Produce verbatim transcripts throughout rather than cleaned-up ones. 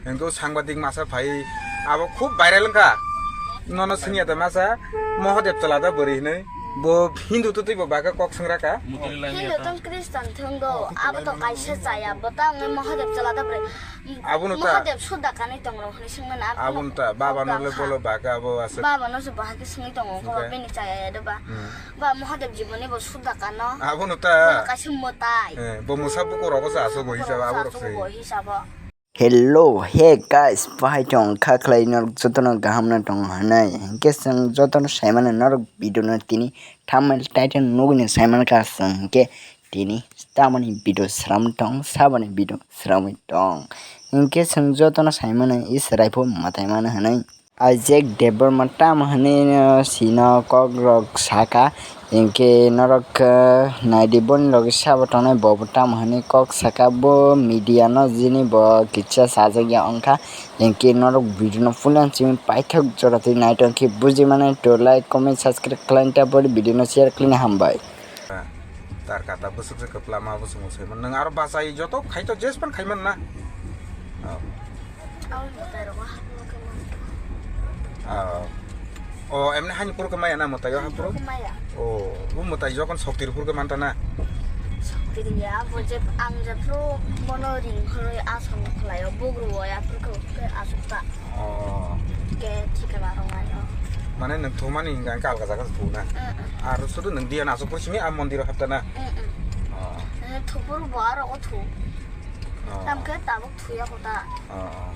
Hwnkhe o sangbadik masa phai abo khub viral wngkha. Nono swngya da masa Mahadev chwla da bwrwi hinwi. Bo Hindu twtwi bo bagwi kok swngra kha. Hindu tong Christian thwng do, abo to kaisa chaya, bo ta wngwi Mahadev chwla da bwrwi. Abono ta. Mahadev suda kanwi tong rok hinwi swngmani abo. Abono ta, baba no le bolo bagwi abo aswk. Baba no se bahai khe swngwi tongo, wngkha ba bini chaya ya do ba. Hmm. Ba Mahadev jiboni bo suda kano. Abono ta. Bo kaisa mwtai. Eh, bo mwsa buku rogo se aswk bo hisab abo rok se. Bo hisabo. Hello, hey guys, bahai tong kha khlai norok jotono gaham no tong hanai. Hinkhe chwng jotono saimano norok video no tini thumbnail title nugui no saimano kha chwng hinkhe tini tamoni video sram tong, saboni video sramwi tong. Hinkhe chwng jotono saimano Israel pho mwtai mano hinwi. Isaac Debbarma tamo hinwi no sino kok rok saka, hinkhe norok, eh, naidi boni loge sabo tongnai bo bo tamo hinwi kok saka, bo media no jini bo kisa sajak ya wngkha, hinkhe norok video no full and simi paithak jora twi naitong khe buji mano to like, comment, subscribe khlaina ta bo video no share khlaina hambai. Tar kata bwswk se kwplama bwswk mwsai man. Nwng aro bachai joto khai to jes pan khai man na. Oh. Aboni mwtai rogo hapro khe man. Oh. Oh, emni hani purkhe maya na mwtai o hapro? Purkhe maya. Oh, bo mwtai jokon soktir purkhe man ta na? Soktir ya, bo je ang jephru bono ring khoroi asong khlaio, bugru o ya purkhe asuk ta. Oh. Ke thike ba rong ayo. Mane nwng thumani hinga khe alga jaga se thu na. Mm, mm. Ar sudu nwng diyan asuk puri simi a mondir o hapta na. Mm, mm. Oh. Eh, thupuru bo aro o thu. Oh. Tam khe tabuk thuya kota. Oh.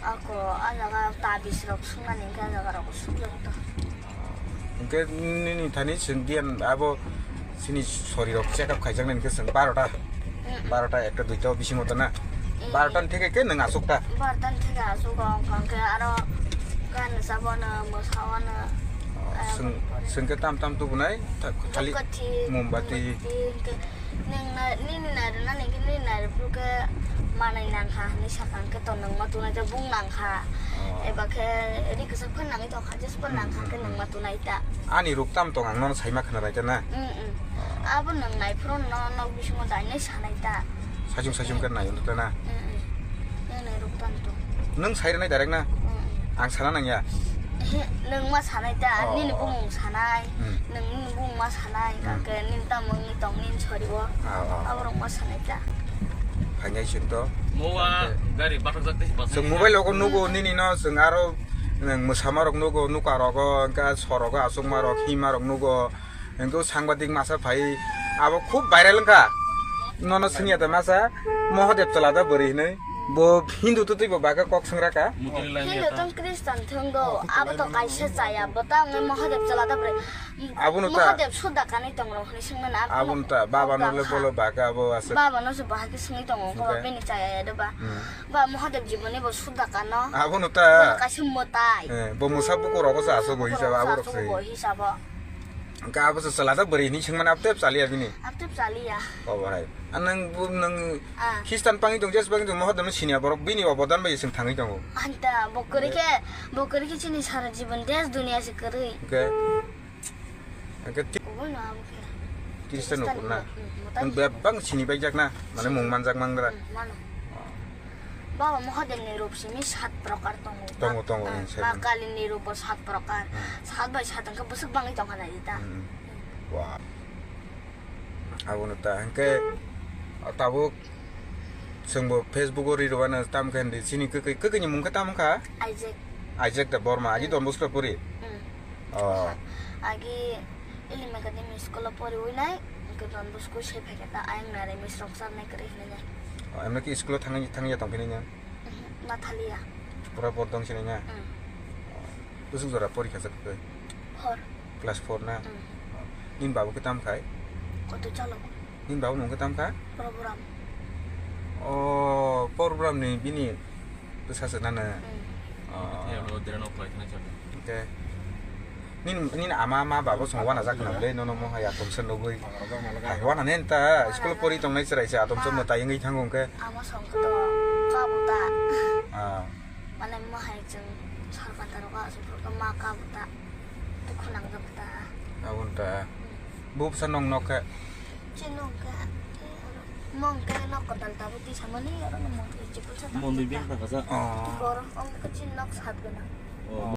Ako a jaga tabis rok sunani khe a jaga rok sukya kota. Hwnkhe nini thani chwng diyan abo chini sorirok check up khaijaknai hwnkhe chwng barota, Mm. barota ekta duita o bisingo tana. Mm. Barota ni theke khe nwng asuk ta? Barota ni theke asuk o, hwnkhe aro gana chabo no, mwsa o no. Oh, chwng, chwng khe tam tam tubunai, ta-, khali Dhupkathi, mombati. Mombati, hwnkhe Nwng nai-, nini nairwknani khe nini nairwkphuru khe manwi nangkha hinwi sakha, hwnkhe to nwngma tunai ta bung nangkha. Oh. Eba khe ri kwchak phano nangwi tongkha, just phano nangkha, hmm, hwnkhe hmm, nwngma tunai ta. Ani ruk tam tong ang nono saima khna nai ta na? Hmm, hmm. Oh. Abo nwng naiphuru no nok bisingo dainai sanai ta. Saichung saichung khe nai ta na? Hmm, hmm. Nwng nairwk tam tong. Nwng sai rwnai direct na? Hmm. Ang sana nangya. Ehe, nwng ma sanai ta, oh, nini bumung sanai, hmm, nwng nini bumung ma sanai, hmm, kake nini tamo wngwi tong nini sori o. Ah, ah. Aborok ma sanai ta. Phainai chwng to. Mowa gari bathajak tei bus. Chwng mobile rogo nugo, hmm, nini no, chwng aro, nwng mwsama rok nugo, nuka rogo, wngkha sorogo, achukma rok, hima rok nugo. Hwnkhe o sangbadik masa phai abo khub viral wngkha. Nono swngya da masa Mahadev chwla da bwrwi hinwi. Bo Hindu twtwi bo bagwi kok swngra kha. Hindu tong Christian thwng do, abo to kaisa chaya, bo ta wngwi Mahadev chwla da bwrwi. Abono ta. Mahadev suda kanwi tong rok hinwi swngmani abo. Abono ta, baba no le bolo bagwi abo aswk. Baba no se bahai khe swngwi tongo, wngkha ba bini chaya ya do ba. Hmm. Ba Mahadev jiboni bo suda kano. Abono ta. Bo kaisa mwtai. Eh, bo mwsa buku rogo se aswk bo hisab abo rok se. Bo hisabo. Hwnkhe abo se chwla ta bwrwi hinwi swngmani abo tep chaliya bini? Abo tep chaliya. O bahai. A nwng bu-, nwng ah, Khristan pangwi tong, Jisu pangwi tong, Mahadev no siniya borok bini obodan bai chwng thangwi tongo. Anta, bo kwrwi khe, bo kwrwi khe chini sara jibon desh duniya se kwrwi. Hwnkhe, hwnkhe ti-, Obo no abo khe. Khristan no Khristan kurna. No, hmm, mwtai. Nwng bebak sini baijak na, mane mung manjak mangra. Hmm, mano. Oh. Baba Mahadev ni rup simi sat prokar tongo. Tongo, tongo, ah, nwng sai mano. Ma Kali ni rup bo sat prokar. Hmm. Sat bai sat hwnkhe bwswk bangwi tongkha nai ta. Hmm. Wah. Abono ta hwnkhe tabuk chwngbo Facebook o ri rwano tam khe hindi chini kwkwi, kwkwi ni mung khe tam wngkha? Isaac. Isaac da Borma, agi, hmm, Don Bosco pori? Hmm. Oh. Agi Elim Academy school o poriwi nai, hwnkhe Don Bosco se phaikhe ta ayang nare misrok charnai kwrwi hinwi nai. Oh, emno ki school o thangwi, thangya tongphini nai? Mhm, nathaliya. Pura bordong sinai na? Hmm. Bwswk jora porikha chak twi? Four. Class four na? Hmm. Nini babu khe tam khai? Koto chalo. Nini babu mung khe tam kha? Program. O, program ni bini bwsa se nana? Hmm. O. Hwnkhe nini, nini ama ma babu song wana jak nang le nono mo haya tomsa nugui. Hai wana nen ta school pori tongnai chwrai se atomsa mwtai wngwi thango hwnkhe. Ama song khe to kabuta. Ah. Mane mo hai chwng sor pantaro ka asuk phuruka ma kabuta. Dukhu nang jabuta. Abon ta. Hmm. Bupsa nong nok khe. Chinong khe. Mong khe nok kwtal tabuk twi samani oro no mong twi chikul sa ta. Mondwi beng tangkha sa. Borok ong khe chini nok sat gana. Oh.